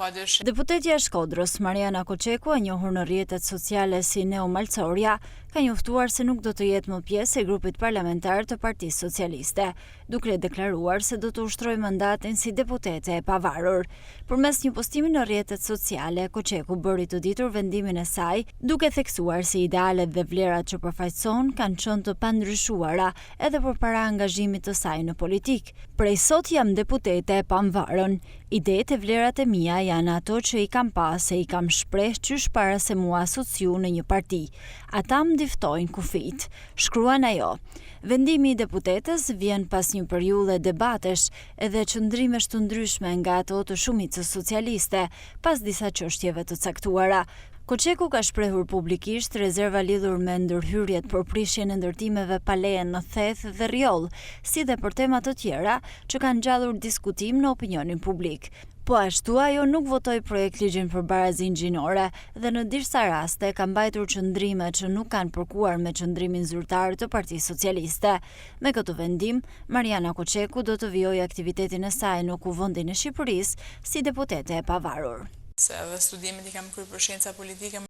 Padyshim. Deputetja e Shkodrës, Marjana Koçeku, e njohur në rrjetet sociale si Neo Malcorja, ka njoftuar se nuk do të jetë më pjesë e grupit parlamentar të Partisë Socialiste, duke deklaruar se do të ushtrojë mandatin si deputete e pavarur. Përmes një postimi në rrjetet sociale, Koçeku bëri të ditur vendimin e saj, duke theksuar se idealet dhe vlerat që përfaqëson kanë qenë të pandryshuara edhe përpara angazhimit të saj në politikë. Prej sot jam deputete e pamvarun. Idetë e vlerat e mia janë ato që i kam pas e i kam shpreh qysh para se m'u asociu në një parti. Ata më diktojnë kufijtë, shkruan ajo. Vendimi i deputetes vjen pas një periudhe debatesh edhe qëndrimesh të ndryshme nga ato të shumicës socialiste, pas disa çështjeve të caktuara. Koçeku ka shprehur publikisht rezerva lidhur me ndërhyrjet për prishjen e ndërtimeve pa leje në Theth dhe Rrjoll, si dhe për tema të tjera që kanë ngjallur diskutim në opinionin publik. Po ashtu ajo nuk votoi projektligjin për barazinë gjinore dhe në disa raste ka mbajtur qëndrime që nuk kanë përkuar me qëndrimin zyrtar të Partisë Socialiste. Me këtë vendim, Marjana Koçeku do të vijojë aktivitetin e saj në Kuvendin e Shqipërisë si deputete e pavarur. Se edhe studimet i kam kryer për shkenca politike.